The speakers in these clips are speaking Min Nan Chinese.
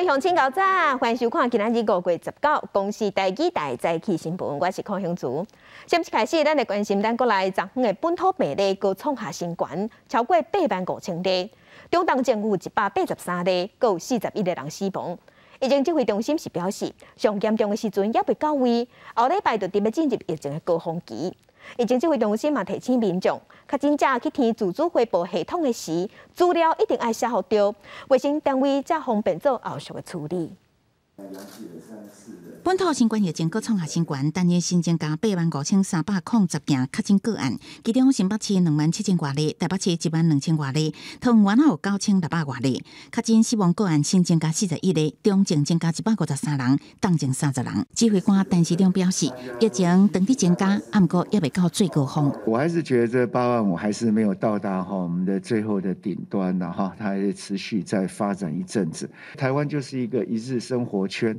位鄉親𠢕早，歡迎收看今仔日5月19公視台語台早起新聞，我是鄺興竹。先一開始，咱來關心咱國內昨昏的本土病例閣創下新高，超過8萬5千例。中重症有183例，閣有41個人死亡。疫情指揮中心是表示，上嚴重的時陣猶未到位，後禮拜就準備進入疫情的高峰期。疫情指揮中心嘛提醒民眾，確診者去填自主回報系統的時，資料一定愛寫予對，衛生單位才方便做後續的處理。本土新冠疫情閣創下新高，單日新增加85,310件確診個案，其中新北市2萬7千外例，台北市1萬2千外例，桃園有9600外例。確診死亡個案新增加41個，中症增加153人，重症30人。指揮官陳時中表示，疫情當佇增加，毋過猶未到最高峰。我還是覺得這8萬5還是沒有到達哈我們的最後的頂端的哈，它還是持續在發展一陣子。台灣就是一個一日生活圈。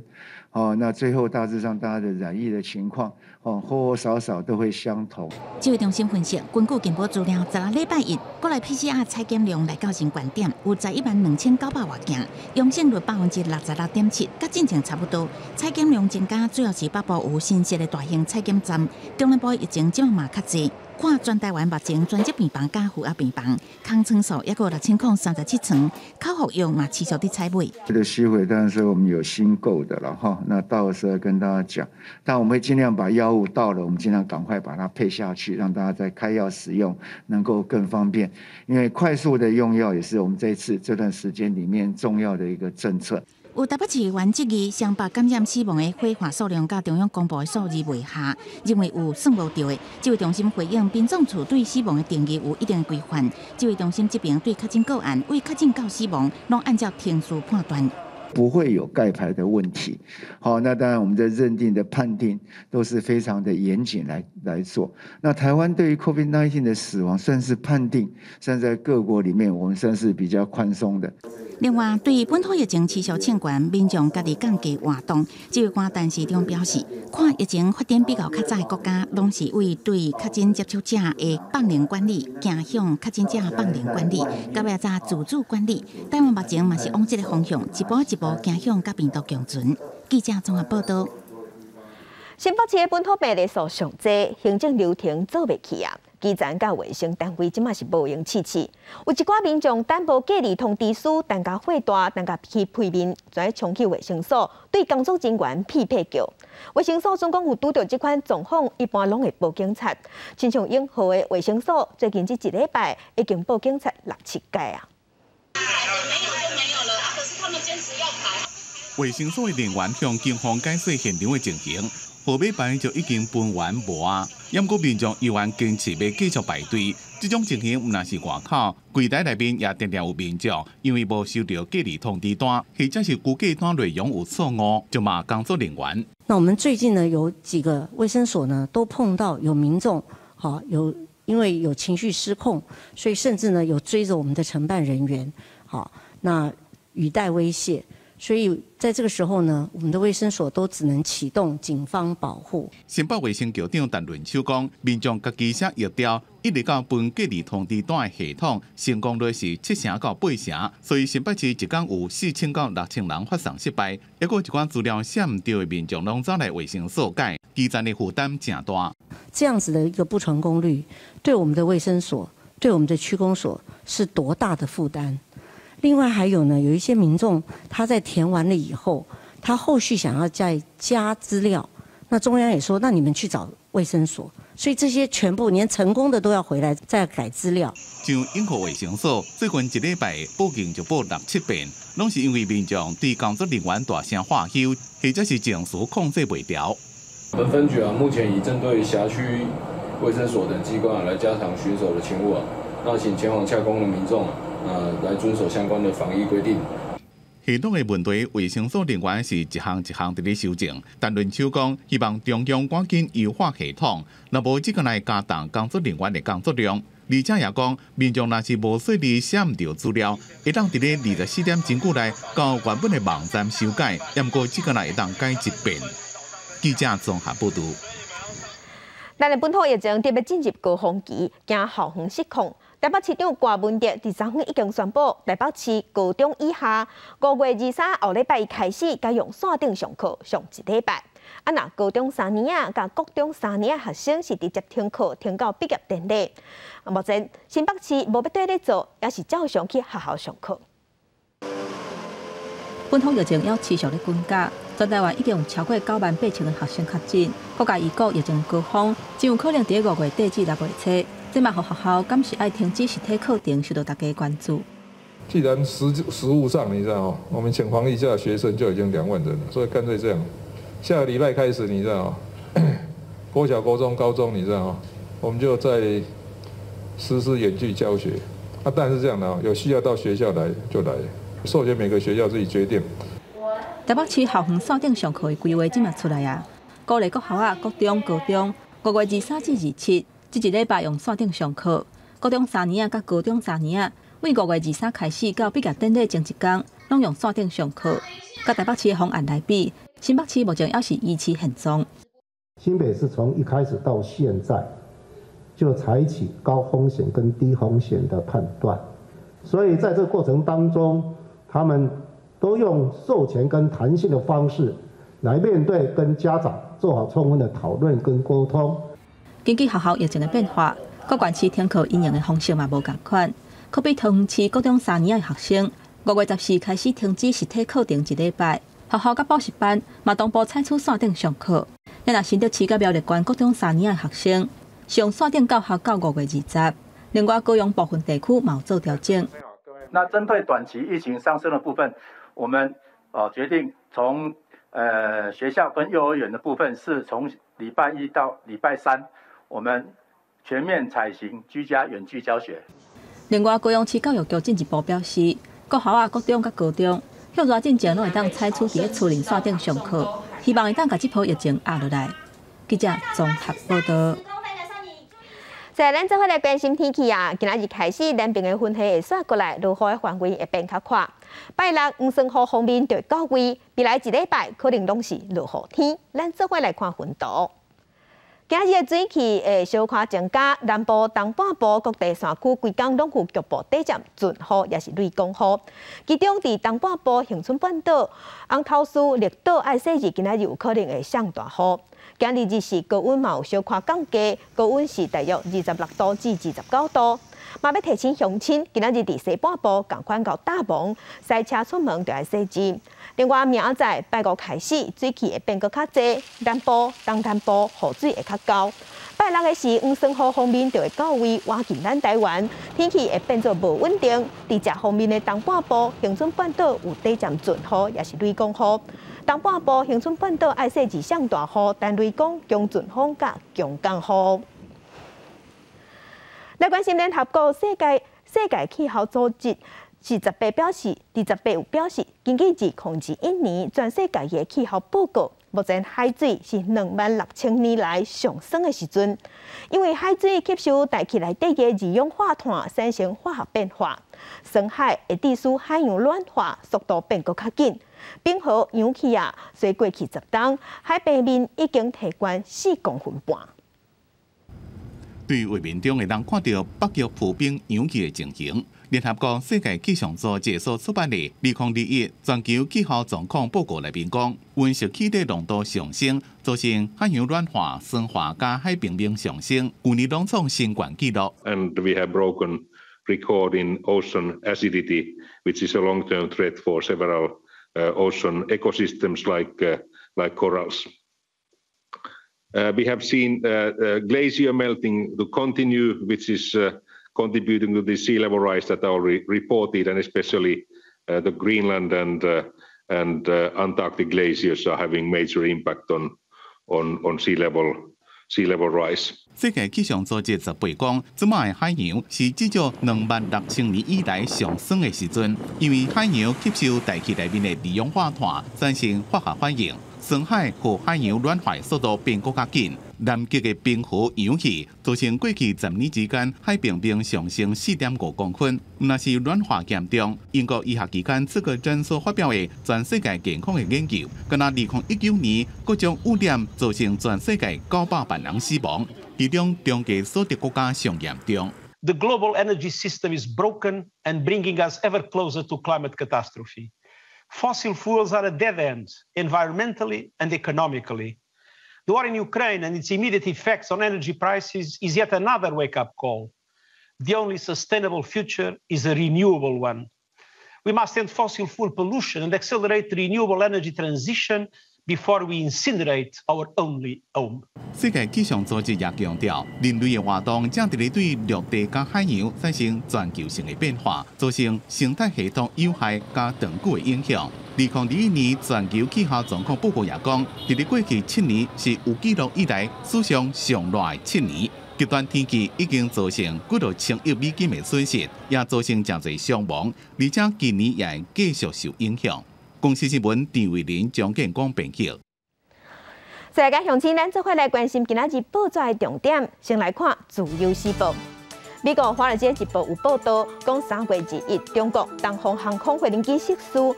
哦，那最後大致上大家的染疫的情況，哦，或多或少都會相同。指揮中心分析，根據健保資料，16禮拜一，國內 PCR 採檢量來到新懸點，有11萬2900外件，陽性率66.7%，佮進前差不多。採檢量增加，主要是北部有新設的大型採檢站，中南部疫情這擺嘛較濟。看全台灣目前專責病房佮負壓病房，空床數猶閣6037床，口服藥嘛持續佇採買。這個吸回當然是我們有新購的了哈，那到時候跟大家講，但我們會盡量把藥物到了，我們盡量趕快把它配下去，讓大家在開藥使用能夠更方便。因為快速的用藥也是我們這次這段時間裡面重要的一個政策。有台北市議員質疑雙北感染死亡的火化數量佮中央公布的數字袂合，認為有算無對的。指揮中心回應，殯葬處對死亡的定義有一定的規範。指揮中心這邊對確診個案，為確診到死亡，攏按照程序判斷。不會有蓋牌的問題。好，那當然我們在認定的判定都是非常的嚴謹來做。那台灣對於 COVID-19 的死亡算是判定，算在各國裡面，我們算是比較寬鬆的。另外，對本土疫情持續衝懸，民眾家己降低活動。指揮官陳時中表示，看疫情發展比較較早的國家，攏是為對確診接觸者的放零管理，走向確診者放零管理，到尾才自主管理。台灣目前嘛是往這個方向，一步一步走向佮病毒共存。記者綜合報道。新北市的本土病例數上濟，行政流程做袂起啊！基層佮衛生單位這馬是無閒試試，有一寡民眾等無隔離通知書，等甲火大，等甲去批面，就愛衝去衛生所對工作人員屁屁叫。衛生所總講有拄著這款狀況，一般攏會報警察。親像永和的衛生所，最近這一禮拜已經報警察六七擺啊。衛生所的人員向警方解釋現場的情形，號碼牌就已經分完無啊，毋過民眾依然堅持欲繼續排隊。這種情形毋但是外口，櫃台內面也定定有民眾，因為無收著隔離通知單，或者是估計單內容有錯誤，就罵工作人員。那我們最近呢，有幾個衛生所呢，都碰到有民眾，好有因為有情緒失控，所以甚至呢有追着我們的承辦人員，好那語帶威脅。所以在這個時候呢，我們的衛生所都只能啟動警方保護。新北衛生局長陳潤秋講，民眾家己寫疫調，一直到分隔離通知單的系統成功率是7成到8成，所以新北市一工有4000到6000人發送失敗，抑閣一寡資料寫毋對的民眾攏走來衛生所改，基層的負擔誠大。這樣子的一個不成功率，對我們的衛生所、對我們的區公所是多大的負擔？另外還有呢，有一些民眾他在填完了以後，他後續想要再加資料，那中央也說，那你們去找衛生所，所以這些全部連成功的都要回來再改資料。像永和衛生所最近一禮拜報警就報六七遍，攏是因為民眾對工作人員大聲喝囂，或者是情緒控制袂牢。本分局啊，目前已針對轄區衛生所等機關啊，來加強巡守的勤務啊，那請前往洽公的民眾啊，來遵守相關的防疫規定。系統的問題，衛生所人員是一項一項佇咧修正。陳潤秋講，希望中央趕緊優化系統，若無這個來加重工作人員的工作量。而且也講，民眾若是無細膩寫毋著資料，會當佇咧24點鐘內到原本的網站修改，毋過這個來會當改一遍。記者綜合報導。咱的本土疫情特別進入高峰期，驚校園失控。台北市長柯文哲佇昨昏已經宣布，台北市高中以下5月23後禮拜一開始，改用線頂上課上一禮拜。啊，若高中三年仔佮國中三年仔學生是直接停課停到畢業典禮。目前新北市無欲綴咧做，也是照常去學校上課。本土疫情猶持續咧滾加，全台灣已經有超過9萬8千個學生確診。國家預估疫情高峰，真有可能佇5月底至6月初。這嘛，予學校敢是愛停止實體課程，受到大家關注。既然實務上，你知道哦，我們請防疫假的學生就已經2萬人了，所以乾脆這樣，下個禮拜開始，你知道哦，國小、國中、高中，你知道哦，我們就再實施遠距教學。啊，但是這樣的哦，有需要到學校來就來，授權每個學校自己決定。台北市校園線頂上課的規劃這馬出來啊，鼓勵國小仔、國中、高中5月23至27。這一禮拜用線頂上課，國中三年仔佮高中三年仔，對5月23開始到畢業典禮前一工，攏用線頂上課。佮台北市的方案來比，新北市目前猶是維持現狀。新北市從一開始到現在，就採取高風險跟低風險的判斷，所以在這個過程當中，他們都用授權跟彈性的方式來面對，跟家長做好充分的討論跟溝通。根據學校疫情的變化，各縣市停課因應的方式嘛無仝款。可比桃園市國中三年仔的學生，5月14開始停止實體課程一禮拜，學校佮補習班嘛同步採取線頂上課。若新竹市佮苗栗縣國中三年仔的學生，上線頂教學到5月20。另外，高雄部分地區嘛有做調整。那針對短期疫情上升的部分，我們決定從學校跟幼兒園的部分，是從禮拜一到禮拜三，我們全面採行居家遠距教學。另外，高雄市教育局進一步表示，國小仔、國中佮高中，歇熱進前攏會當採取佇咧厝裡線頂上課，希望會當共這波疫情壓落來。記者綜合報道。在咱做伙來關心天氣啊，今仔日開始，南邊的雲系會徙過來，落雨的範圍會變較闊。拜六黃酸雨鋒面就會到位，未來一禮拜可能攏是落雨天。咱做伙來看雲圖。今日的水汽會小可增加，南部、東半部各地山區規工攏有局部短暫陣雨，抑是雷公雨。其中佇東半部恆春半島、紅頭嶼、綠島、愛細日，今仔日有可能會上大雨。今日日時高溫嘛有小可降低，高溫是大約26度至29度。嘛欲提醒鄉親，今仔日佇西半部仝款𠢕搭忙，駛車出門著愛細緻。另外，明仔載拜五開始，水汽會變閣較濟，南部、東南部雨水會較厚。拜六的時，黃酸雨鋒面就會到位，倚近咱台灣，天氣會變做無穩定。佇這方面的東半部、恆春半島有短暫陣雨，抑是雷公雨。東半部、恆春半島愛細緻上大雨，但雷公強陣風佮強降雨。來關心聯合國世界氣候組織是十八表示，佇十八有表示，根據2021年全世界的氣候報告，目前海水是26,000年來上酸的時陣，因為海水吸收大氣內底的二氧化碳，產生化學變化，酸海會致使海洋暖化速度變閣較緊，冰河融去啊，隨過去10冬，海平面已經提懸4.5公分。對畫面中會當看著北極浮冰融去的情形。聯合國世界氣象組織所出版的《2021全球氣候狀況報告》內面講，溫室氣體濃度上升，造成海洋暖化、酸化佮海平面上升，舊年攏創新懸紀錄。 And we have broken record in ocean acidity, which is a long-term threat for several ocean ecosystems like corals. We have seen glacier melting to continue, which is contributing to the sea level rise that I already reported, and especially the Greenland and Antarctic glaciers are having major impact on sea level rise. 世界氣象組織十八講，這擺的海洋是至少26,000年以來上酸的時陣，因為海洋吸收大氣內面的二氧化碳，產生化學反應。酸海予海洋暖化速度變閣較緊，南極的冰河融去，造成過去10年之間海平面上升4.5公分。若是暖化嚴重，英國醫學期刊這個診所發表的全世界健康的研究，敢若2019年各種污染造成全世界900萬人死亡，其中中低所得國家上嚴重。The global energy system is broken and bringing us ever closer to climate catastrophe. Fossil fuels are a dead end, environmentally and economically. The war in Ukraine and its immediate effects on energy prices is yet another wake-up call. The only sustainable future is a renewable one. We must end fossil fuel pollution and accelerate the renewable energy transition before we incinerate our only home. 世界氣象組織也強調，人類的活動正佇咧對陸地佮海洋產生全球性的變化，造成生態系統有害佮長久的影響。2021年全球氣候狀況報告也講，佇咧過去7年是有記錄以來史上上熱的7年。極端天氣已經造成幾若千億美金的損失，也造成誠濟傷亡，而且今年也會繼續受影響。公視新聞陳慧琳、張建光編輯。世界鄉親，咱做伙來關心今仔日報紙的重點。先來看《自由時報》。美國《華爾街日報》有報道，講3月21，中國東方航空飛行機失事，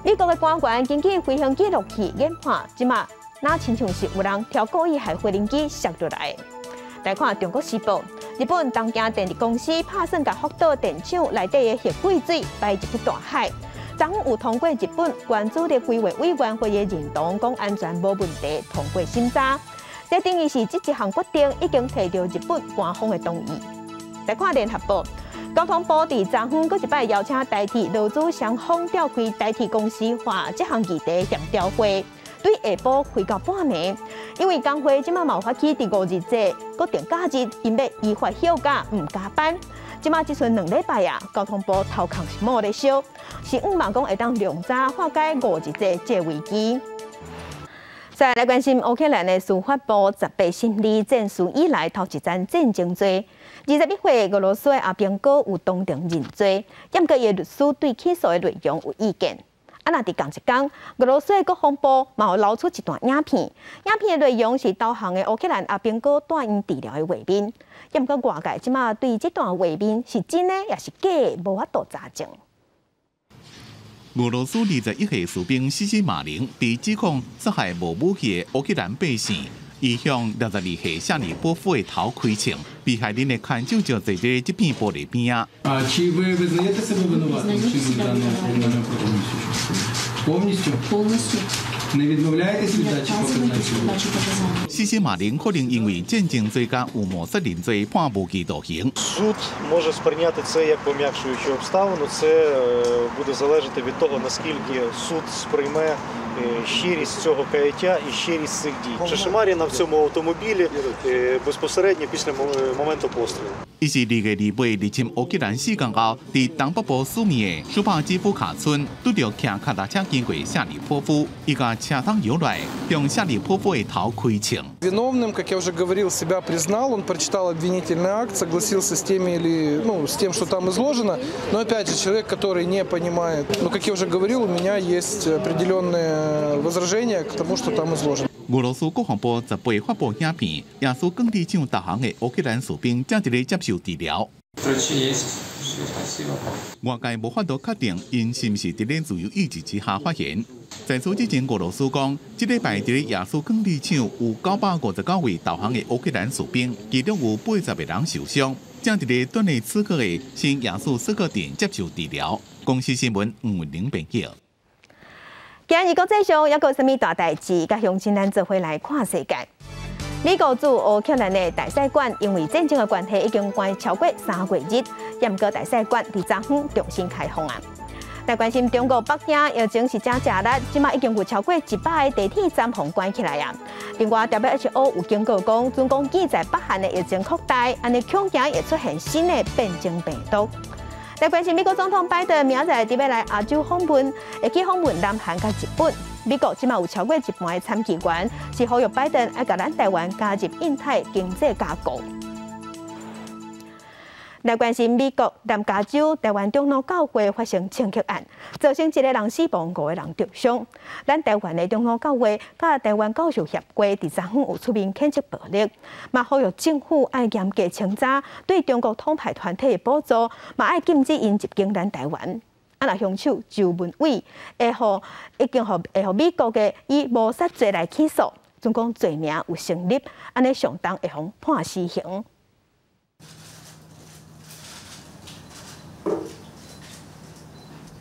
美國的官員根據飛行記錄器研判，這馬若親像是有人挑故意予飛行機摔落來。來看《中國時報》，日本東京電力公司拍算共福島電廠內底的核廢水排入去大海。昨昏有通過日本原子力規劃委員會的認同，講安全無問題，通過審查。這等於是這一項決定已經提著日本官方的同意。來看聯合報，交通部佇昨昏閣一擺邀請台鐵勞資雙方召開台鐵公司化這項議題協調會，對下晡開到半暝，因為工會這馬嘛有發起佇五日制國定假日，𪜶欲依法休假毋加班。這馬只賰2禮拜啊，交通部頭殼是冒咧燒，是向望講會當量早化解五日制這危機。再來關心烏克蘭的司法部18審理戰事以來頭一場戰爭罪。21歲俄羅斯的阿兵哥有當庭認罪，毋過伊的律師對起訴的內容有意見。啊，若佇仝一工，俄羅斯的國防部嘛有流出一段影片，影片的內容是投降的烏克蘭阿兵哥帶院治療的畫面。毋過外界這馬對這段畫面是真的抑是假的，無法度查證。俄羅斯21歲士兵西西馬林被指控殺害無武器的烏克蘭百姓，伊向62歲夏里波夫的頭開槍，被害人的牽手就坐佇這片玻璃邊仔。 А чи ви визнаєте себе винуватим в вчиненні даного кримінального правопорушення? Повністю? Повністю. Не відмовляєтесь від дачі показань? 西西馬林可能因為戰爭罪佮預謀殺人罪判無期徒刑。 Суд може сприйняти це як пом'якшуючу обставину. Це буде залежати від того, наскільки суд сприйме щирість цього каяття і щирість цих дій. Шишимаріна в цьому автомобілі безпосередньо після моменту пострілу. 伊是2月28入侵烏克蘭4工後，佇東北部蘇米的蘇帕基夫卡村，拄著騎跤踏車經過夏里波夫，伊共車窗搖來，向夏里波夫的頭開槍。 Виновным, как я уже говорил, себя признал, он прочитал обвинительный акт, согласился с теми или, ну, с тем, что там изложено. Но опять же, человек, который не понимает, ну, как я уже говорил, у меня есть определенные возражения к тому, что там изложено. 俄羅斯國防部18發布影片，亞斯鋼鐵廠投降的烏克蘭士兵正佇咧接受治療。外界無法度確定𪜶是毋是佇咧自由意志之下發言。在此之前，俄羅斯講，這禮拜佇咧亞斯鋼鐵廠有959位投降的烏克蘭士兵，其中有80個人受傷，正佇咧頓涅茨克的新亞斯斯克鎮接受治療。公視新聞吳文玲編輯。今日國際上猶閣有啥物大代誌？佮鄉親咱做伙來看世界。美國駐烏克蘭的大使館因為戰爭的關係已經關超過3個月，毋過大使館佇昨昏重新開放啊。來關心中國北京疫情是誠食力，這馬已經有超過100個地鐵站予關起來啊。另外，WHO 有警告講，準講記載北韓的疫情擴大，按呢恐驚會出現新的變種病毒。來關心美國總統拜登明仔載欲來亞洲訪問，會去訪問南韓佮日本。美國這馬有超過一半的參議員是呼籲拜登愛共咱台灣加入印太經濟架構。來關心美國南加州台灣長老教會發生槍擊案，造成一個人死亡，五個人重傷。咱台灣的長老教會佮台灣教授協會佇昨昏有出面譴責暴力，嘛呼籲政府愛嚴格清查對中國統派團體的補助，嘛愛禁止𪜶入境咱台灣。啊，若兇手周文偉會予已經予會予美國的以謀殺罪來起訴，準講罪名有成立，按呢上重會予判死刑。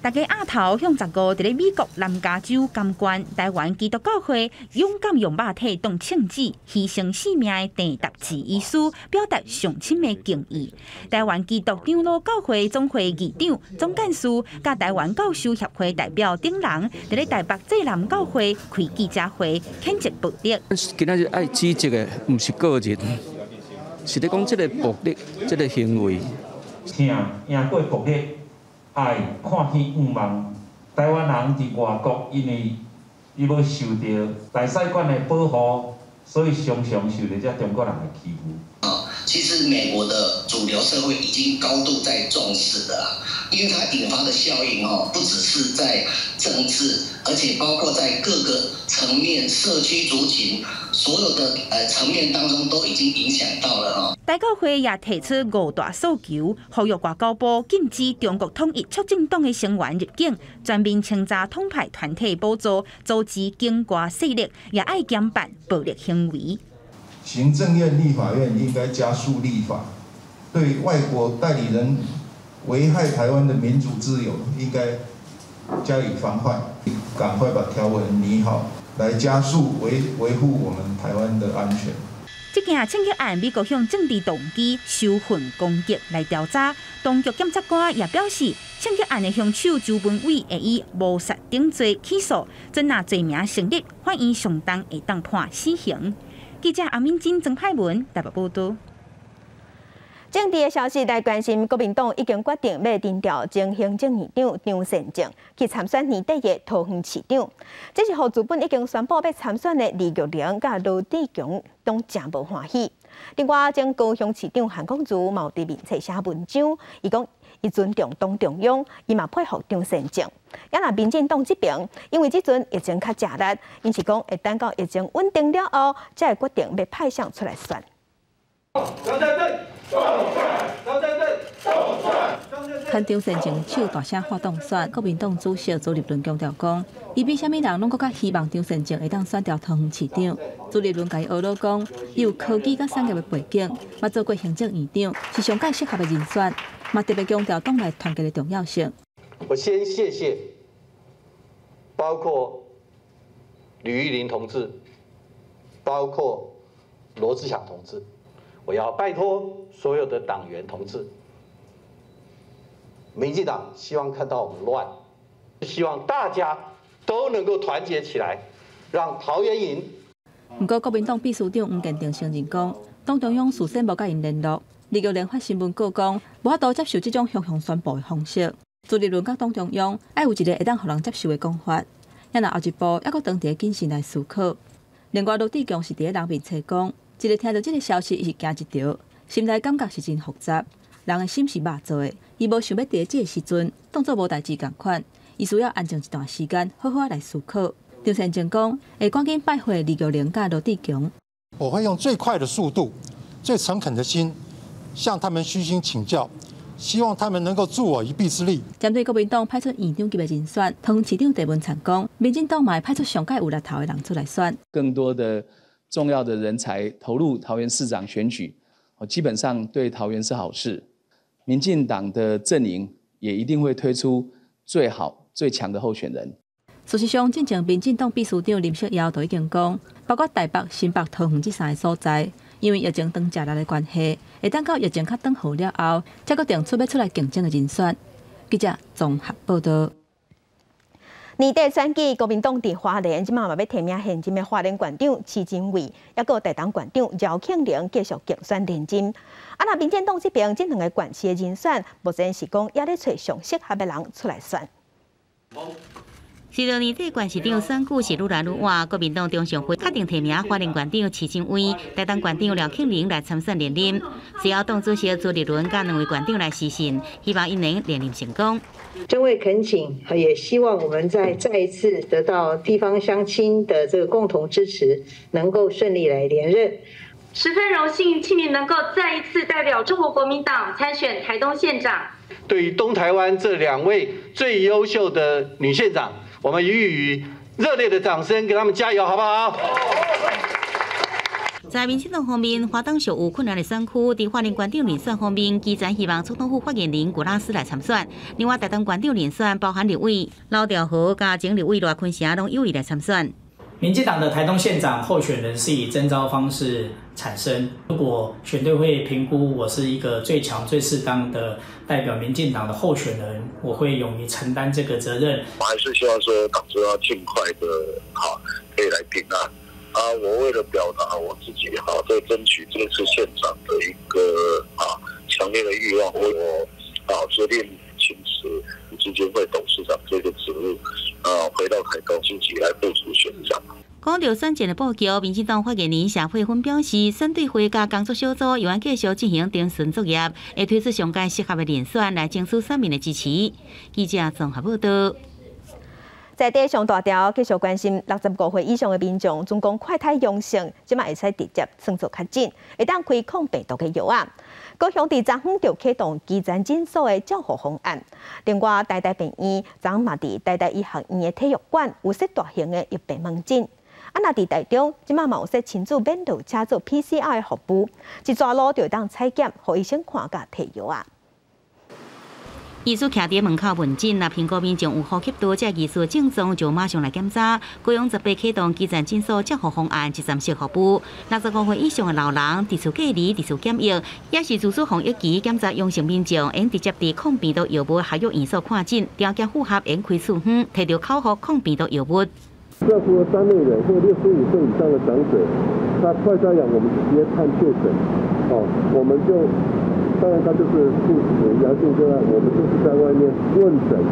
大家額頭向15佇咧美國南加州監關台灣基督教會勇敢用肉體當銃子犧牲性命的鄭達志醫師表達上深的敬意。台灣基督長老教會總會議長、總幹事、佮台灣教授協會代表等人，佇咧台北濟南教會開記者會，譴責暴力。今仔日愛指責的，毋是個人，是咧講這个暴力，這个行為。請贏過暴力。愛看見願望，台灣人佇外國，因為伊無受著大使館的保護，所以常常受著這中國人的欺負。其實美國的主流社會已經高度在重視的啦，因為它引發的效應哦，不只是在政治，而且包括在各個層面、社區族群所有的層面當中都已經影響到了哦。台教會也提出五大訴求，呼籲外交部禁止中國統一促進黨的成員入境，全面清查統派團體補助，阻止境外勢力，也愛嚴辦暴力行為。行政院、立法院應該加速立法，對外國代理人危害台灣的民主自由，應該加以防範，趕快把條文擬好，來加速維護我們台灣的安全。這件槍擊案，美國向政治動機、仇恨攻擊來調查。當局檢察官也表示，槍擊案的兇手周文偉會以謀殺等罪起訴，準若罪名成立，法院上重會當判死刑。記者阿敏珍、曾派文台北報導。政治的消息來關心，國民黨已經決定欲徵調前行政院長張善政去參選年底的桃園市長。這是予原本已經宣布欲參選的李玉玲佮羅智強攏誠無歡喜。另外，前高雄市長韓國瑜嘛有佇面冊寫文章，伊講伊尊重黨中央，伊嘛佩服張善政。也若民進黨這邊，因為這陣疫情較吃力，𪜶是講會等到疫情穩定了後，才會決定欲派誰出來選。牽張善政手大聲喊當選，國民黨主席朱立倫強調講，伊比啥物人攏閣較希望張善政會當選著桃園市長。朱立倫共伊呵咾講，伊有科技佮產業的背景，嘛做過行政院長，是上蓋適合的人選，嘛特別強調黨內團結的重要性。我先謝謝，包括呂玉玲同志，包括羅智強同志。我要拜託所有的黨員同志，民進黨希望看到我們亂，希望大家都能夠團結起來，讓桃園贏。毋過，國民黨秘書長黃建庭承認講，黨中央事先無佮𪜶聯絡。李玉玲發新聞稿講，無法度接受這種雄雄宣布的方式。朱立倫佮黨中央愛有一个會當予人接受的講法，也若後一步猶閣當佇咧謹慎來思考。另外，羅智強是佇咧人面冊講。一个聽著這个消息，伊是驚一趒，心內感覺是真複雜。人的心是肉做的，伊無想欲佇咧這个時陣當做無代誌仝款，伊需要安靜一段時間，好好來思考。張善政講，會趕緊拜會李玉玲佮羅智強。我會用最快的速度、最誠懇的心，向他們虛心請教，希望他們能夠助我一臂之力。針對國民黨派出院長級的人選，桃園市長鄭文燦講，民進黨嘛會派出上蓋有力頭的人出來選。更多的重要的人才投入桃園市長選舉，基本上對桃園是好事。民進黨的陣營也一定會推出最好、最強的候選人。事實上，進前民進黨秘書長林書堯就已經講，包括台北、新北、桃園這三个所在，因為疫情當食力的關係，會等到疫情較轉好了後，才閣定出欲出來競爭的人選。記者綜合報導。年底選舉，國民黨佇花蓮這馬嘛欲提名現任的花蓮縣長徐榛蔚，抑閣台東縣長饒慶鈴繼續競選連任。啊，若民進黨這邊這兩个縣市的人選，目前是講猶咧揣上適合的人出來選。隨著年底縣市長選舉是愈來愈晚，國民黨中常會確定提名花蓮縣長徐榛蔚、台東縣長饒慶鈴來參選連任。隨後黨主席朱立倫佮兩位縣長來視訊，希望𪜶能連任成功。真會懇請，也希望我們再一次得到地方鄉親的這個共同支持，能夠順利來連任。十分榮幸，慶鈴能夠再一次代表中國國民黨參選台東縣長。對於東台灣這兩位最優秀的女縣長，我們予以熱烈的掌聲，給他們加油，好不好？在民進黨方面，花東屬有困難的選區，佇花蓮縣長人選方面，基層希望總統府發言人古拉斯來參選。另外，台東縣長人選包含立委劉兆豪、佮前立委賴坤成攏有意來參選。民進黨的台東縣長候選人是以徵召方式產生。如果選對會評估我是一個最強、最適當的代表民進黨的候選人，我會勇於承擔這個責任。我還是希望說黨中央盡快的，好可以來定案。啊，我為了表達我自己哈，在爭取這次縣長的一個啊強烈的欲望，我啊決定請辭基金會董事長這個職務，啊回到台東自己來部署選戰。講到選戰的布局，民進黨發言人謝慧芬表示，選對會佮工作小組猶原繼續進行偵訊作業，會推出上佳適合的人選來爭取選民的支持。記者綜合報道。在地上大條繼續關心65歲以上的民眾，總共快篩陽性，這馬會使直接算做確診，會當開抗病毒的藥啊。高雄佇昨昏就啟動基層診所的照護方案。另外，台大病院昨嘛佇台大醫學院的體育館有設大型的疫病門診。啊，若佇台中，這馬嘛有設親子免落車做 PCR 的服務，一逝路就會當採檢，予醫生看佮提藥啊。醫師徛佇門口問診，若評估民眾有呼吸道這疑似症狀，就馬上來檢查。高雄18啟動基層診所照護方案，一站式服務。65歲以上的老人，佇厝隔離、佇厝檢疫，抑是自主防疫期檢查陽性民眾，會直接佇抗病毒藥物合約院所看診，條件符合會開處方，提著口服抗病毒藥物。這符合三類人或65歲以上的長者，他快篩陽，我們直接判確診，哦，我們就。當然，他就是陽性個案，我們就是在外面問診，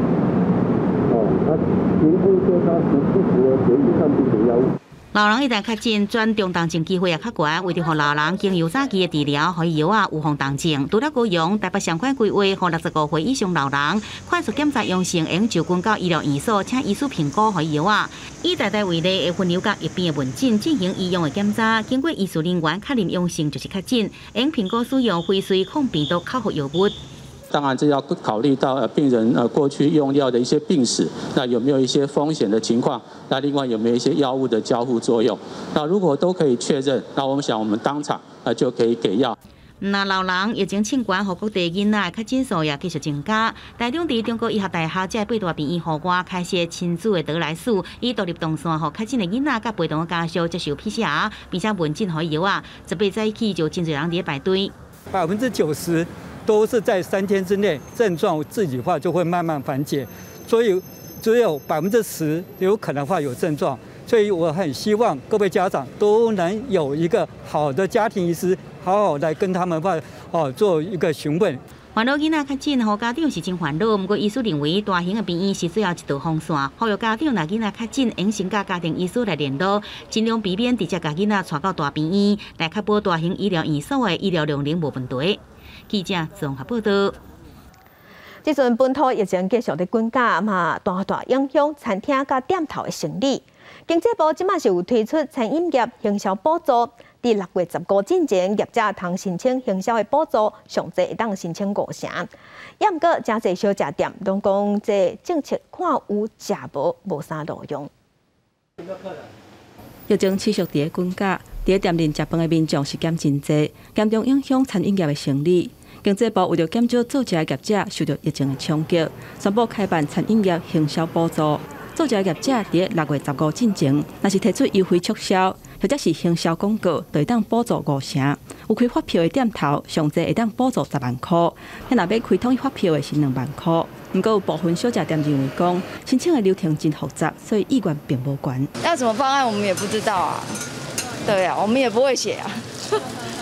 哦，他評估說他符不符合給予抗病毒藥物。老人一旦確診，轉中重症機會也較懸，為著予老人經由早期的治療，予伊藥仔預防重症。除了高雄、台北相關規劃，予65歲以上老人快速檢查陽性，會就近到醫療院所，請醫師評估予伊藥仔。以台大為例，會分流到一邊的門診進行醫用的檢查，經過醫術人員確認陽性就是確診，會評估使用輝瑞抗病毒口服藥物。當然，這要考慮到病人過去用藥的一些病史，那有沒有一些風險的情況？那另外有沒有一些藥物的交互作用？那如果都可以確認，那我們想我們當場就可以給藥。那老人疫情衝懸，予各地囡仔的確診數也繼續增加。台中佇中國醫學大學這八大病院戶外開設親子的得來速，以獨立動線，予確診的囡仔佮陪同的家屬接受 PCR，並且問診予伊藥仔。18早起就真濟人佇咧排隊。 90%都是在3天之內，症狀自己話就會慢慢緩解，所以只有10%有可能會有症狀。所以我很希望各位家長都能有一個好的家庭醫師，好好來跟他們話哦做一個詢問。煩惱囡仔確診，予家長是真煩惱。毋過醫師認為，大型的病院是最後一道防線，呼籲家長若囡仔確診，應先佮家庭醫師來聯絡，盡量避免直接共囡仔帶到大病院，來確保大型醫療院所的醫療量能無問題。記者綜合報道。這陣本土疫情繼續咧滾價嘛，大大影響餐廳佮店頭的生意。經濟部這馬是有推出餐飲業行銷補助，佇6月15進前，業者通申請行銷的補助，上濟會當申請5成。也毋過，誠濟小食店攏講這政策看有食無，無啥路用。疫情持續佇咧滾價，佇咧店內食飯的民眾是減真濟，嚴重影響餐飲業的生意。經濟部為著減少做食的業者受著疫情的衝擊，宣布開辦餐飲業行銷補助。做食的業者佇咧6月15進前，若是提出優惠促銷，或者是行銷廣告，就會當補助5成。有開發票的店頭，上濟會當補助10萬箍。若欲開統一發票的是2萬箍。毋過有部分小食店認為講，申請的流程真複雜，所以意願並無懸。要什麼方案我們也不知道啊。對啊，我們也不會寫啊。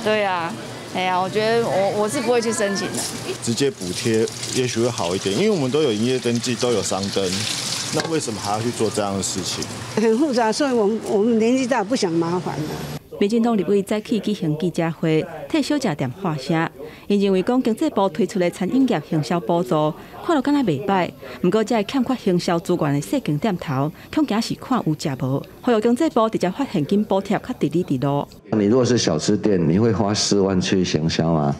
對啊。哎呀，我覺得我是不會去申請的。直接補貼也許會好一點，因為我們都有營業登記，都有商登，那為什麼還要去做這樣的事情？很複雜，所以我們年紀大，不想麻煩了。民進黨立委早起舉行記者會，替小食店發聲。𪜶認為講經濟部推出的餐飲業行銷補助，看落敢若袂䆀，毋過這个欠缺行銷資源的細間店頭，恐驚是看有食無。呼籲經濟部直接發現金補貼，較直理直路。你如果是小吃店，你會花4萬去行銷嗎？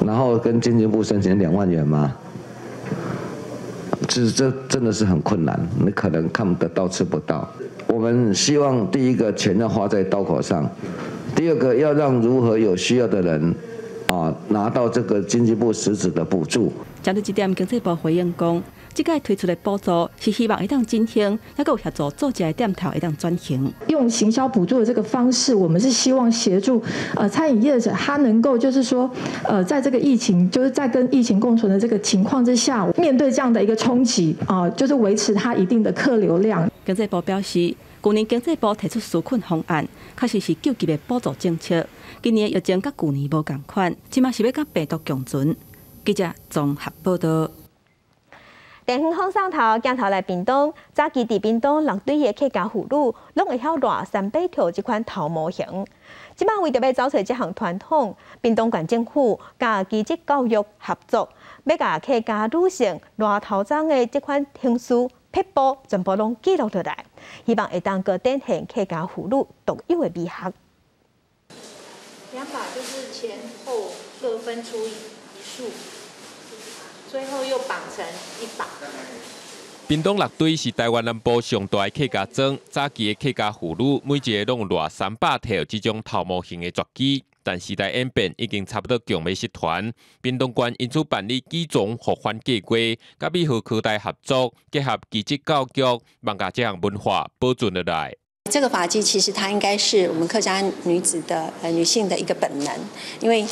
然後跟經濟部申請2萬元嗎？其實這真的是很困難，你可能看得到吃不到。我們希望第一個錢要花在刀口上，第二個要讓如何有需要的人啊拿到這個經濟部實質的補助。針對這點，經濟部回應講，這屆推出的補助是希望會當振興，抑閣有協助做食的店頭會當轉型。用行銷補助的這個方式，我們是希望協助餐飲業者，他能夠就是說，在這個疫情，就是在跟疫情共存的這個情況之下，面對這樣的一個衝擊啊，就是維持它一定的客流量。經濟部表示，去年經濟部提出紓困方案，確實是救急的補助政策。今年疫情佮舊年無仝款，這馬是欲佮病毒共存。記者綜合報道。電園風送頭鏡頭來屏東，早期佇屏東六堆的客家婦女，攏會曉賴三百條這款頭毛型。這馬為著欲找揣這項傳統，屏東縣政府佮技職教育合作，欲共客家女性賴頭鬃的這款程序撇步全部攏記錄落來，希望會當閣展現客家婦女獨有的美學。兩把就是前後各分出一束。最後又綁成一把。屏東六堆是台灣南部上大的客家莊，早期的客家婦女每一个攏有賴三百條這種頭毛型的絕技，但時代演變已經差不多強欲失傳。屏東縣因此辦理舉樁復返計劃，佮美和科大合作，結合技職教育，望共這項文化保存落來。這個髮髻其實它應該是我們客家女子的女性的一個本能，因為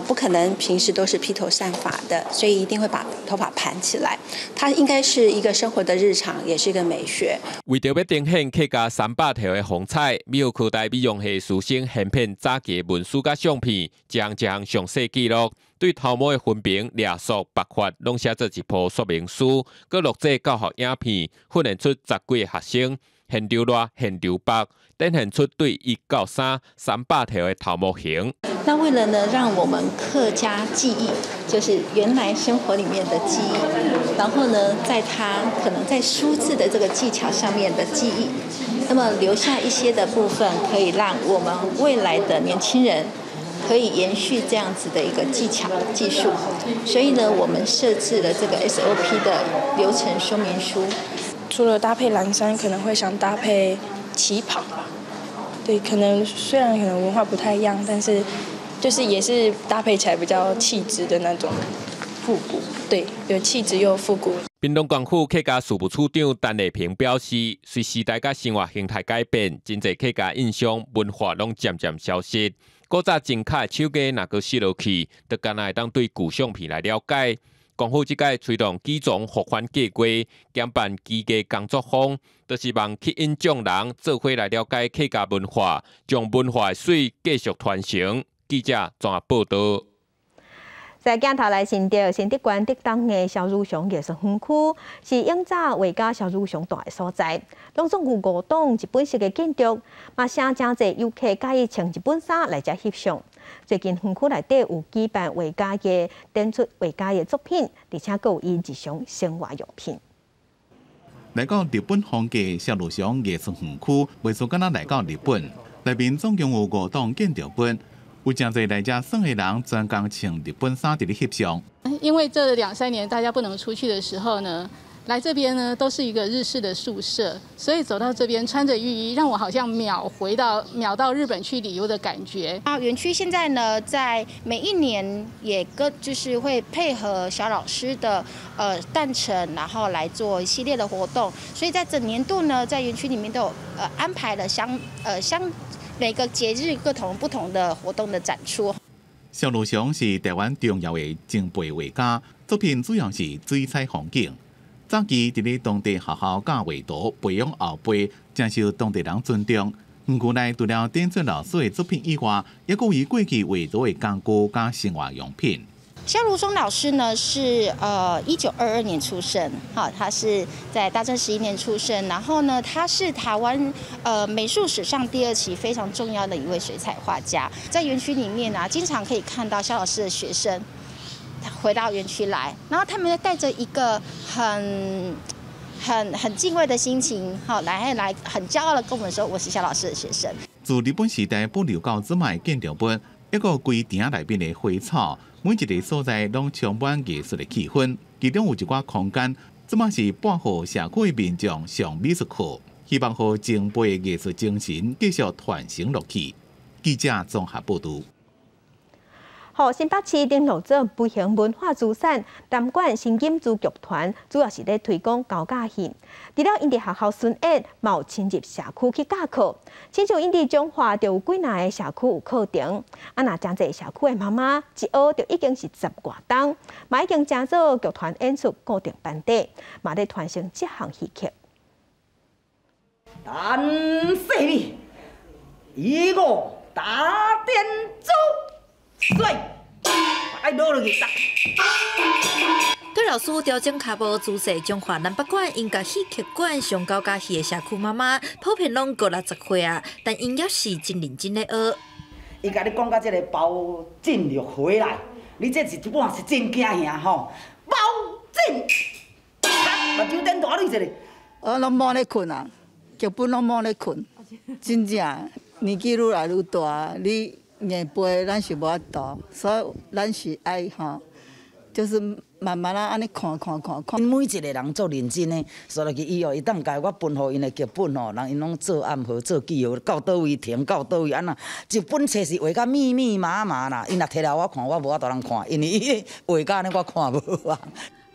不可能平時都是披頭散髮的，所以一定會把頭髮盤起來。它應該是一個生活的日常，也是一個美學。為著欲呈現客家三百條的風采，美和科大美容系師生現編早期的文書佮相片，一項一項詳細記錄，對頭毛的分爿、掠束、縛法，攏寫做一部說明書，閣錄製教學影片，訓練出十幾个學生。現場賴，現場縛，展現出對一到三三百條的頭毛型。那為了呢，讓我們客家記憶，就是原來生活裡面的記憶，然後呢，在它可能在梳子的這個技巧上面的記憶，那麼留下一些的部分，可以讓我們未來的年輕人可以延續這樣子的一個技巧技術。所以呢，我們設置了這個 SOP 的流程說明書。除了搭配藍衫，可能會想搭配旗袍吧。對，可能雖然可能文化不太一樣，但是就是也是搭配起來比較氣質的那種復古。對，有氣質又復古。屏東縣府客家事務處長陳麗萍表示，隨時代佮生活形態改變，真濟客家印象文化攏漸漸消失。古早精巧的手藝若閣失落去，就干焦會當對舊相片來了解。政府這擺推動舉樁復返計劃，兼辦技藝工作坊，就是望吸引眾人做伙來了解客家文化，將文化的媠繼續傳承。記者綜合報導。在鏡頭來新竹，新竹縣竹東的蕭汝雄藝術園區是永早畫家蕭汝雄蹛的所在，攏總有五棟日本式的建築，嘛誠濟遊客佮意穿日本衫來遮翕相。最近園區內底有舉辦畫家的展出畫家的作品，而且閣有伊日常生活用品。來到日本風格蕭汝雄藝術園區，袂輸敢若來到日本，內面總共有五棟建築物。有誠濟來遮耍的人，專工穿日本衫佇咧翕相。因為這兩三年大家不能出去的時候呢，來這邊呢都是一個日式的宿舍，所以走到這邊穿着浴衣，讓我好像秒到日本去旅遊的感覺。啊，園區現在呢，在每一年也跟就是會配合蕭老師的誕辰，然後來做一系列的活動，所以在整年度呢，在園區裡面都有安排了相。每個節日各同不同的活動的展出。蕭汝雄是台灣重要的前輩畫家，作品主要是水彩風景。早期佇咧當地學校教畫圖，培養後輩，誠受當地人尊重。園區內除了展出老師的作品以外，也閣有伊過去畫圖的工具佮生活用品。蕭汝雄老師呢是1922年出生，哈，他是在大正11年出生，然後呢，他是台灣美術史上第二期非常重要的一位水彩畫家。在園區裡面呢，經常可以看到蕭老師的學生回到園區來，然後他們帶着一個很敬畏的心情，好來很驕傲的跟我們說，我是蕭老師的學生。自日本時代保留到這擺的建築物，抑閣規埕內面的花草，每一个所在攏充滿藝術的氣氛。其中有一寡空間，這擺是撥予社區民眾上美術課。希望予前辈的艺术精神继续传承落去。记者综合报道。好，新北市顶落做飞行文化资产南管新金珠剧团，主要是咧推广高甲戏。除了𪜶伫学校巡演，嘛有深入社区去教课。亲像𪜶伫彰化就有几若个社区有课程。啊，若真济社区的妈妈一学就已经是十外冬，嘛已经成做剧团演出固定班底，嘛咧传承这项戏曲。单细米，一个打点走。水，爱落落去。对老师调整跤步姿势，彰化南北馆音乐戏剧馆上高甲戏的社区妈妈，普遍拢五六十岁啊，但𪜶犹是真认真咧学。伊共你讲到这个包进就回来，你这是一半是真惊吓吼，包进，目睭顶大你一个。我拢无咧睏啊，剧本拢无咧睏，真正年纪愈来愈大，你。硬背咱是无法度，所以咱是爱吼，就是慢慢仔按呢看看看看。每一个人做认真的，煞落去以后，伊当共我分予𪜶的剧本吼，人𪜶拢做暗号、做记号，到佗位停，到佗位按怎，一本册是画甲密密麻麻啦。𪜶若提来我看，我无法度通看，因为伊画甲按呢我看无啊。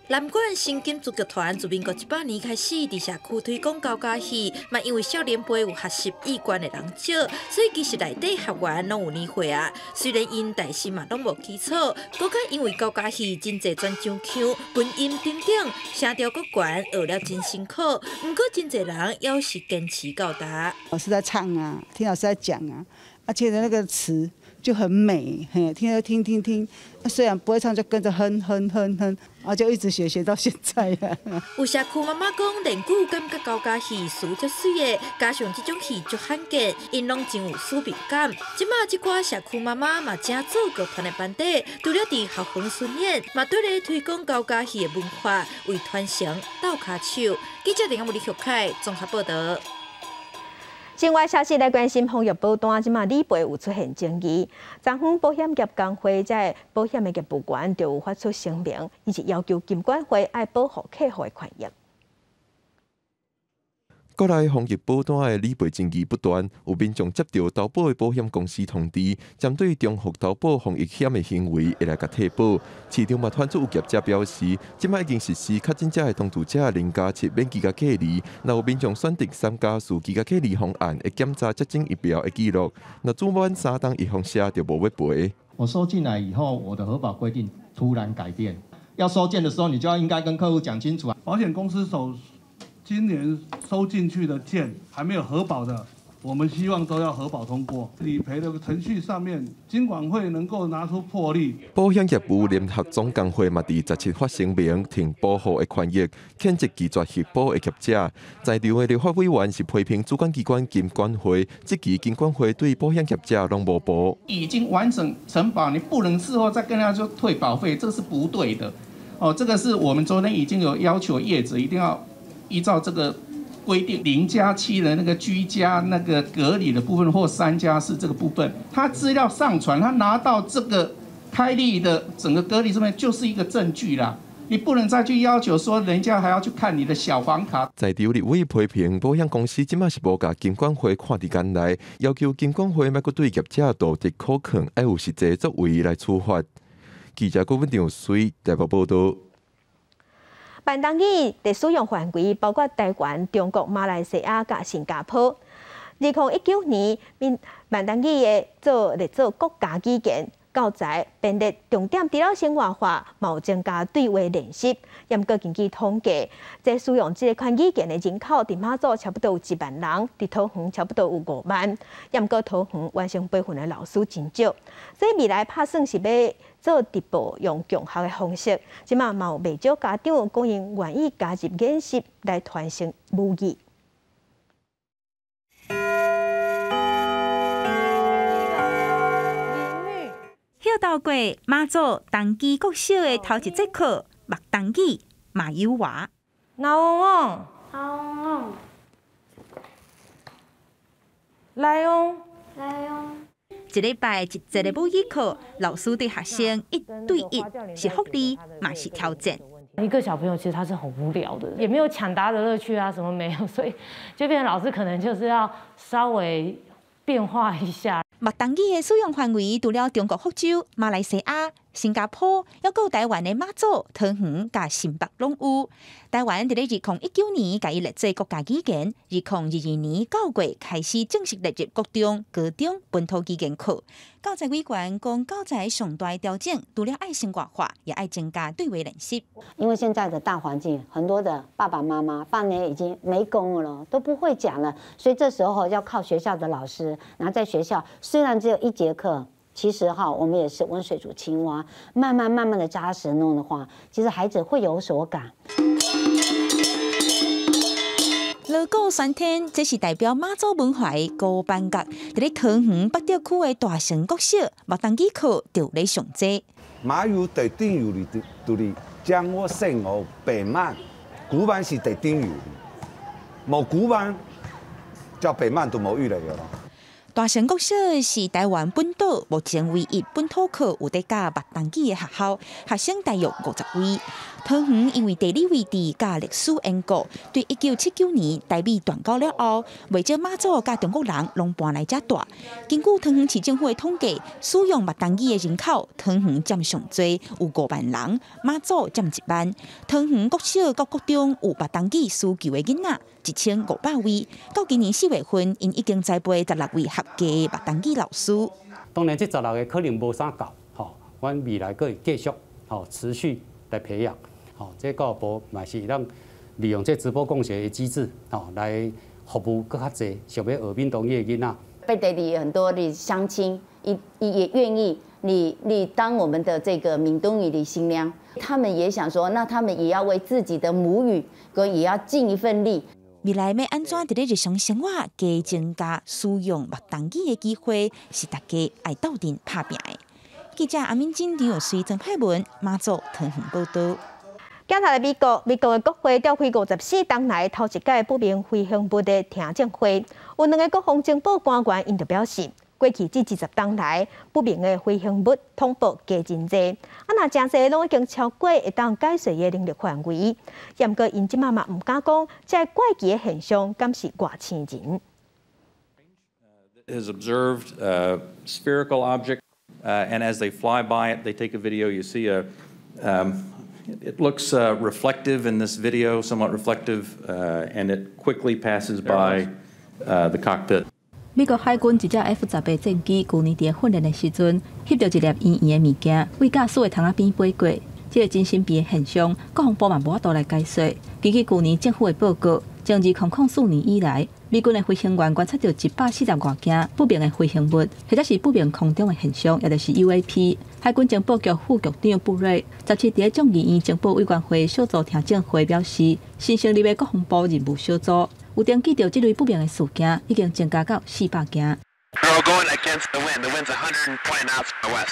南管新金珠剧团自民国100年开始伫社区推广高甲戏，嘛因为少年辈有学习意愿的人少，所以其实内底学员拢有年岁啊。虽然𪜶台词嘛拢无基础，阁较因为高甲戏真济转场腔、文音等等，声调阁悬，学了真辛苦。毋过真济人犹是坚持到达。老师在唱啊，听老师在讲啊，而且那个词就很美，嘿，听听听听，虽然不会唱，就跟着哼哼哼哼，啊，就一直学学到现在啊。有社区妈妈讲，练久感觉高甲戏词足媠的，加上这种戏足罕见，𪜶拢真有使命感。这马这寡社区妈妈嘛，正做剧团的班底，除了伫校园巡演，嘛对咧推广高甲戏的文化，为传承斗跤手。记者林阿李玉凯综合报道。境外消息来关心，防疫保单这马理赔有出现争议。昨昏保险业工会这保险的业务员就有发出声明，伊是要求金管会爱保护客户的权益。国内防疫保单的理赔争议不断，有民众接到投保的保险公司通知，针对重复投保防疫险的行为，会来共退保。市场嘛传出有业者表示，这马已经实施确诊者的同住者0+7免居家隔离。若有民众选择3+4居家隔离方案，会检查接种疫苗的记录。若住满3冬预防射就无欲赔。我收进来以后，我的核保规定突然改变，要收件的时候，你就要应该跟客户讲清楚啊。保险公司手。今年收进去的件还没有核保的，我们希望都要核保通过。理赔的程序上面，金管会能够拿出魄力。保险业务联合总工会嘛，伫17发声明，挺保护的权益，谴责拒绝核保的业者。在场的立法委员是批评主管机关金管会，质疑金管会对保险业者拢无保。已经完整承保，你不能事后再跟他说退保费，这是不对的。哦，这个是我们昨天已经有要求业者一定要依照这个规定，0+7的那个居家那个隔离的部分，或3+4这个部分，他资料上传，他拿到这个开立的整个隔离上面就是一个证据啦。你不能再去要求说人家还要去看你的小黄卡。在场立委批评保险公司这马是无共金管会看伫眼内，要求金管会莫阁对业者道德可控，爱有实际作为来处罚。记者郭文长水台北报道。万东语的使用范围包括台湾、中国、马来西亚佮新加坡。2019年，闽万东语的做列做国家语言教材编列重点，除了生活化，嘛有增加对话练习。毋过根据统计，这使用这款语言的人口伫马祖差不多有1万人，伫桃园差不多有5万。毋过桃园完成培训的老师真少，所以未来拍算是欲做直播，用共学的方式。这马嘛有袂少家长讲𪜶愿意加入研习来传承母语。歇斗过马祖东基国小的头一节课，麦东语马友华。老翁，老翁，来翁，来翁。一礼拜一节的母语课，老师对学生1对1，是福利，嘛是挑战。一個小朋友其實他是很無聊的，也沒有搶答的樂趣啊，什麼沒有，所以就變成老師可能就是要稍微變化一下。麥當語的使用範圍，除了中國福州、馬來西亞、新加坡，猶閣有台灣的馬祖、桃園佮新北攏有。台灣佇咧2019年共伊列做國家語言，2022年9月開始正式列入國中、高中本土語言課。教材委員講，教材上大的調整，除了愛生活化，也愛增加對話練習。因為現在的大環境，很多的爸爸媽媽放年已經沒功了，都不會講了，所以這時候要靠學校的老師，然後在學校雖然只有一節課。其實哈，我們也是溫水煮青蛙，慢慢慢慢的扎實弄的話，其實孩子會有所感。鑼鼓喧天，這是代表媽祖文化的鼓班樂。佇咧桃園北碇區的大成國小，麥當語課就咧上這。馬有地頂有哩，就是將我生活北曼，古板是地頂有，無古板，叫北曼都無遇來了。大成國小是台灣本島目前唯一本土課有佇教麥當語的學校，學生大約50位。桃園因為地理位置佮歷史緣故，對1979年台美斷交了後，袂少馬祖佮中國人攏搬來遮蹛。根據桃園市政府的統計，使用麥當語的人口，桃園佔上濟，有5萬人；馬祖佔1萬。桃園國小佮國中有麥當語需求的囡仔1500位。到今年4月份，𪜶已經栽培16位合格的麥當語老師。當然，這十六個可能無啥夠，吼，阮未來閣會繼續，吼，持續來培養，吼，這教育部嘛是咱利用這直播共學的機制，吼，來服務閣較濟想欲學閩東語的囡仔。背地裡很多的鄉親，伊也願意你當我們的這個閩東語的新娘，他們也想說，那他們也要為自己的母語，佮也要盡一份力。未來欲按怎佇咧日常生活加增加使用麥當語的機會，是大家愛鬥陣拍拚的。記者阿敏珍、李有水、曾佩文、馬祖桃園報導。鏡頭來美國，美國的國會召開54冬來頭一屆不明飛行物的聽證會，有兩个國防情報官員𪜶就表示，過去這20冬來不明的飛行物通報加真濟，啊若誠濟攏已經超過會當解說的能力範圍。毋過𪜶這馬嘛毋敢講，這个怪奇的現象敢是外星人。 Has observed a spherical object, and as they fly by it, they take a video. You see it looks reflective in this video, somewhat reflective, and it quickly passes by the cockpit. 美國海軍一隻 F-18戰機，舊年佇訓練的時陣，翕著一粒圓圓的物件，對駕駛的窗仔邊飛過。這个真神秘的現象，國防部嘛無法度來解說。根據舊年政府的報告，從2004年以來，美軍的飛行員觀察著140外件不明的飛行物，或者是不明空中的現象，也就是 UAP。海軍情報局副局長布瑞17佇咧眾議院情報委員會小組聽證會表示，新成立的國防部任務小組有登記著這類不明的事件，已經增加到400件。 They're all going against the wind. The wind's 120 knots from the west.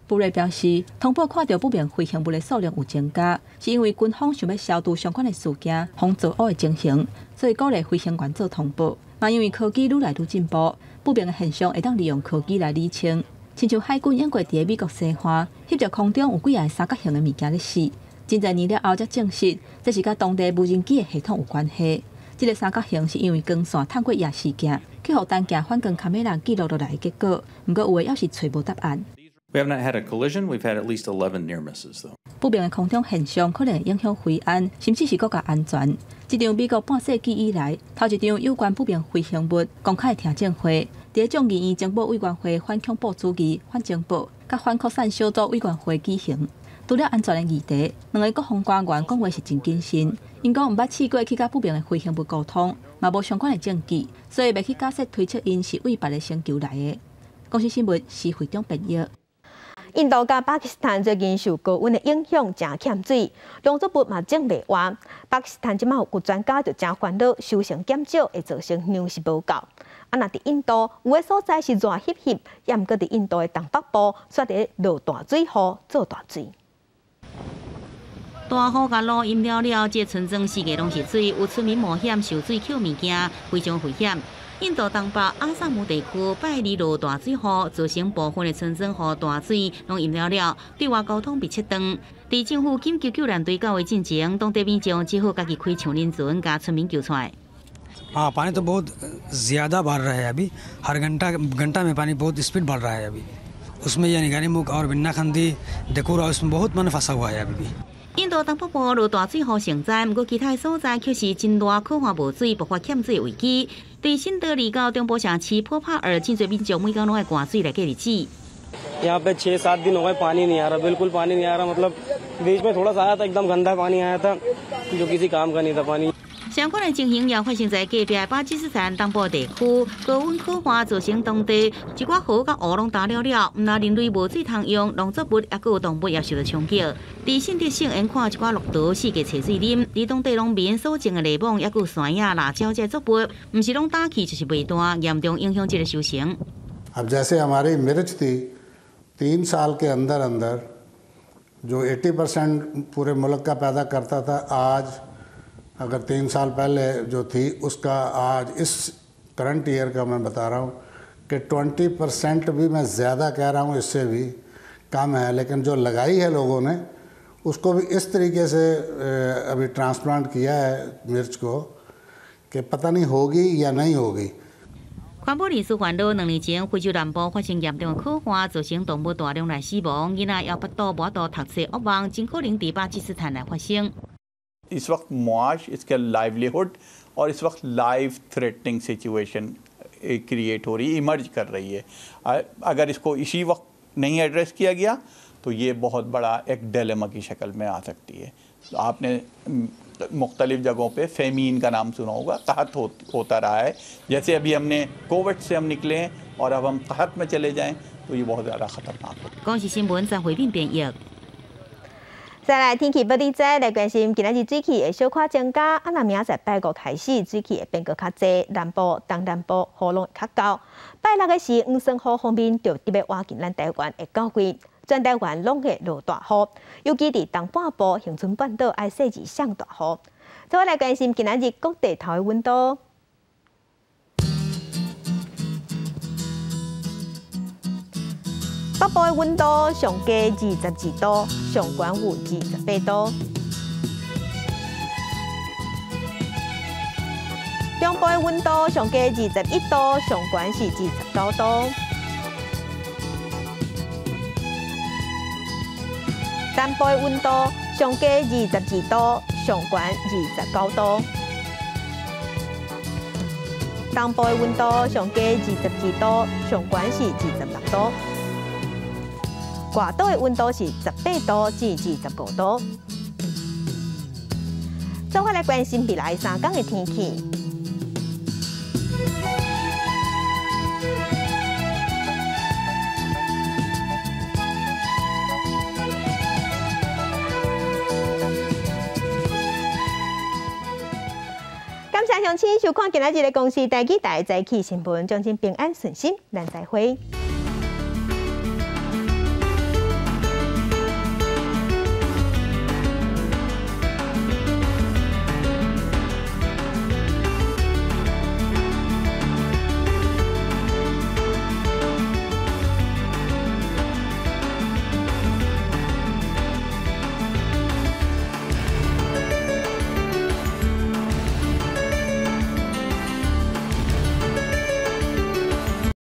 布瑞表示，通報看著不明飛行物的數量有增加，是因為軍方想欲消除相關的事件，防造烏的情形，所以鼓勵飛行員做通報。嘛，因為科技愈來愈進步，不明的現象會當利用科技來理清。親像海軍英國佇咧美國西岸，翕著空中有幾个三角形的物件咧死，真濟年了後才證實，這是佮當地無人機的系統有關係。這个三角形是因為光線透過夜視鏡，去予單鏡反光卡美拉記錄落來的結果。毋過有的猶是揣無答案。 We have not had a collision. We've had at least 11 near misses, though. 不明的空中現象可能會影響飛安，甚至是國家安全。這場美國半世紀以來頭一場有關不明飛行物公開聽證會，佇咧眾議院情報委員會反恐怖主義、反情報佮反擴散小組委員會舉行。除了安全的議題，兩个國防官員講話是真謹慎。𪜶講毋捌試過去佮不明的飛行物溝通，嘛無相關的證據，所以袂去假設推測𪜶是對別个星球來的。公視新聞施會長編譯。印度佮巴基斯坦最近受高溫的影響，誠欠水，農作物嘛種袂活。巴基斯坦這馬有專家就誠煩惱，收成減少會造成糧食無夠。啊，若佇印度有的所在是熱翕翕，也毋過佇印度的東北部，煞佇落大水雨做大水。大雨佮露淹了了，這村莊四界攏是水，有村民冒險受水抾物件，非常危險。印度東北阿薩姆地區拜二落大水雨，造成部分的村莊予大水攏淹了了，對外交通被切斷。佇政府緊急救援隊到位進前，當地民眾只好家己開橡輪船，共村民救出來。 हाँ पानी तो बहुत ज़्यादा बढ़ रहा है अभी हर घंटा घंटा में पानी बहुत स्पीड बढ़ रहा है अभी उसमें ये निगानी मुख और बिन्ना खंदी देखूरा उसमें बहुत मन फंसा हुआ है अभी भी。 印度東北部落大水雨成災，毋過其他所在卻是真熱，苦旱無水，爆發欠水危機。對新德里到中部城市普帕爾，真濟民眾每工攏愛灌水來過日子。 यहाँ पे 6-7 दिन हो गए पानी नहीं आ रहा, बिल्कुल पानी नहीं आ रहा। मतलब बीच में थोड़ा सा आया था, एकदम गंदा पानी आया था, जो किसी काम का नहीं था पानी。 相關的情形也發生在隔壁巴基斯坦東部地區，高溫苦旱造成當地一寡河佮湖攏焦了了，毋但人類無水通用，農作物抑閣有動物也受到衝擊。佇信德省沿看一寡駱駝四界揣水啉，佇當地農民所種的檸檬抑閣有山野辣椒這作物，毋是攏焦去就是賣斷，嚴重影響這個收成。 अब जैसे हमारी मिर्च थी 3 साल के अंदर अंदर जो 80% पूरे मुल्क का पैदा करता था, आज अगर 3 साल पहले जो थी उसका आज इस करंट ईयर का मैं बता रहा हूँ कि 20% भी मैं ज़्यादा कह रहा हूँ, इससे भी कम है। लेकिन जो लगाई है लोगों ने उसको भी इस तरीके से अभी ट्रांसप्लांट किया है मिर्च को कि पता नहीं होगी या नहीं होगी。 環保人士煩惱，2年前非洲南部發生嚴重的苦旱，造成動物大量來死亡，囡仔也腹肚無法度讀冊，噩夢真可能佇巴基斯坦來發生。 इस वक्त मुआश, इसके लाइवलीहुड और इस वक्त life threatening situation create हो रही है, इमर्ज कर रही है। अगर इसको इसी वक्त नहीं एड्रेस किया गया तो ये बहुत बड़ा एक डिलेमा की शक्ल में आ सकती है। तो आपने मुख्तलिफ़ जगहों पे फेमीन का नाम सुना होगा, कहत होता रहा है। जैसे अभी हमने कोविड से हम निकले हैं और अब हम कहत में चले जाएँ तो ये बहुत ज़्यादा ख़तरनाक हो。 公視新聞張惠敏編譯。再來天氣不離災來關心，今仔日水汽會小可增加，啊，若明仔載拜五開始，水汽會變閣較濟，南部、東南部雨攏會較厚。拜六的時，黃酸雨鋒面就特別倚近咱台灣會到位，全台灣攏會落大雨，尤其佇東半部、恆春半島愛細緻上大雨。再來關心今仔日各地頭的溫度。北部的溫度上低22度，上懸有28度。中部的溫度上低21度，上懸是29度。南部的溫度上低22度，上懸29度。東部的溫度上低22度，上懸是26度。外島的溫度是18度至25度。做伙來關心未來3天的天氣。感謝鄉親收看今仔日的公視台語台早起新聞，祝恁平安順心，咱再會。